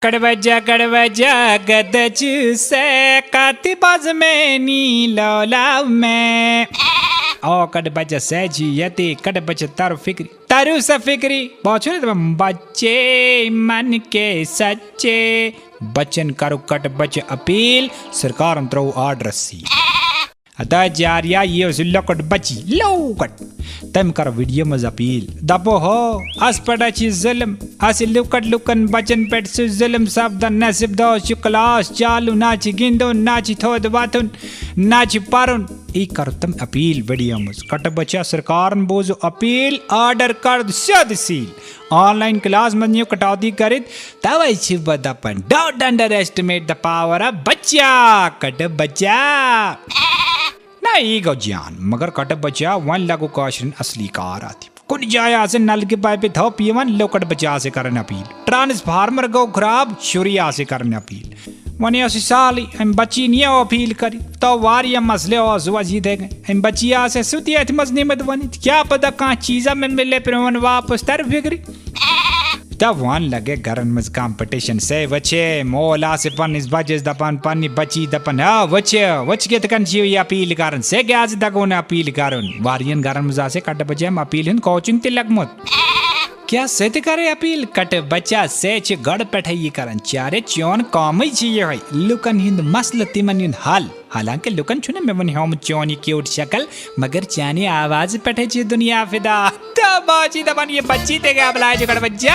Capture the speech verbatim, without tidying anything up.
کڑبجہ کڑبجہ گدچ سے کاتی باز میں نی لولا میں۔ او کڑبجہ سے جی یتی کڑبجہ تر فکری، ترو سا فکری۔ بہٕ چھُس نہٕ دَپان بچے من کے سچے۔ بچن کرو کٹ بچ اپیل، سرکارن ترو آرڈر سی۔ ہتا جاریا، یہ اوس لۄکُٹ بچی، لۄکُٹ۔ تٔمۍ کٔر ویڈیو منٛز اپیل۔ دپو ہو، اس پٮ۪ٹھ چھِ ظلم۔ اسہِ لۄکٹ لُکن بچن پٮ۪ٹھ چھُ ظلم سپدان۔ نصیب دۄہ چھُ کلاس چالو، نہ چھِ گِنٛدُن، نہ چھِ تھوٚد وۄتھُن، نہ چھِ پرُن۔ یی کٔر تٔمۍ اپیل ویڈیو منٛز۔ کٹ بچا سرکارن بوزو اپیل، آرڈر کٔر سیوٚد سیل۔ آن لائن کلاس منٛز نِیو کٹوتی کٔرِتھ۔ توے چھِ بہٕ دپان، don't underestimate the power of بچہ، کٹ بچہ۔ نہ، یی گوٚو جان، مگر کٹ بچہ، وۄنۍ لگو کٲشرٮ۪ن اصلی کار اتھ۔ کُنہِ جایہِ آسہِ نلکہِ پایپہِ تھوٚپ یِوان، لۄکٹ بچہ آسہِ کران اپیل۔ ٹرانسفارمر گوٚو خراب، شُرۍ آسہِ کران اپیل۔ وۄنۍ ٲس یہِ سہلٕے، أمۍ بچی نِیو اپیل کٔرِتھ۔ تو واریاہ مسلہٕ اوس وۄنۍ یِتھے کٔنۍ۔ أمۍ بچی آسہِ سیوٚدُے أتھۍ منٛز نِمٕتۍ ؤنِتھ۔ کیٛاہ پتہ کانٛہہ چیٖزا مےٚ مِلے پرٛون واپس، تر فِکرِ۔ تہٕ وۄنۍ لگے گرن منٛز کمپٹیشن۔ سے وٕچھے، مول آسہِ پننِس بچس دپان، پننہِ بچی دپان، ہا وٕچھ، وٕچھ کِتھ کٔنۍ چھِو یہِ اپیل کران، سے کیٛازِ دگو نہٕ اپیل کرُن؟ واریاہن گرن منٛز آسہِ کٹہٕ بچن اپیل ہُنٛد کوچنگ تہِ لگمُت۔ کیٛاہ سے تہِ کرے اپیل؟ کٹہٕ بچہ، سے چھِ گۄڈٕ پٮ۪ٹھے یہِ کران۔ چارے چون کامٕے چھِ یِہوٚے، لُکن ہُنٛد مسلہٕ، تِمن ہُنٛد حل۔ حالانکہ لُکن چھُنہٕ مےٚ وۄنۍ ہومُت چون یہِ کیوٹ شکل، مگر چانہِ آوازِ پٮ۪ٹھے چھِ دُنیا فدا۔ تہٕ بہٕ چھِ دپان، یہِ بچی تہِ گٔے ابلاج گۄڈٕ بچہ۔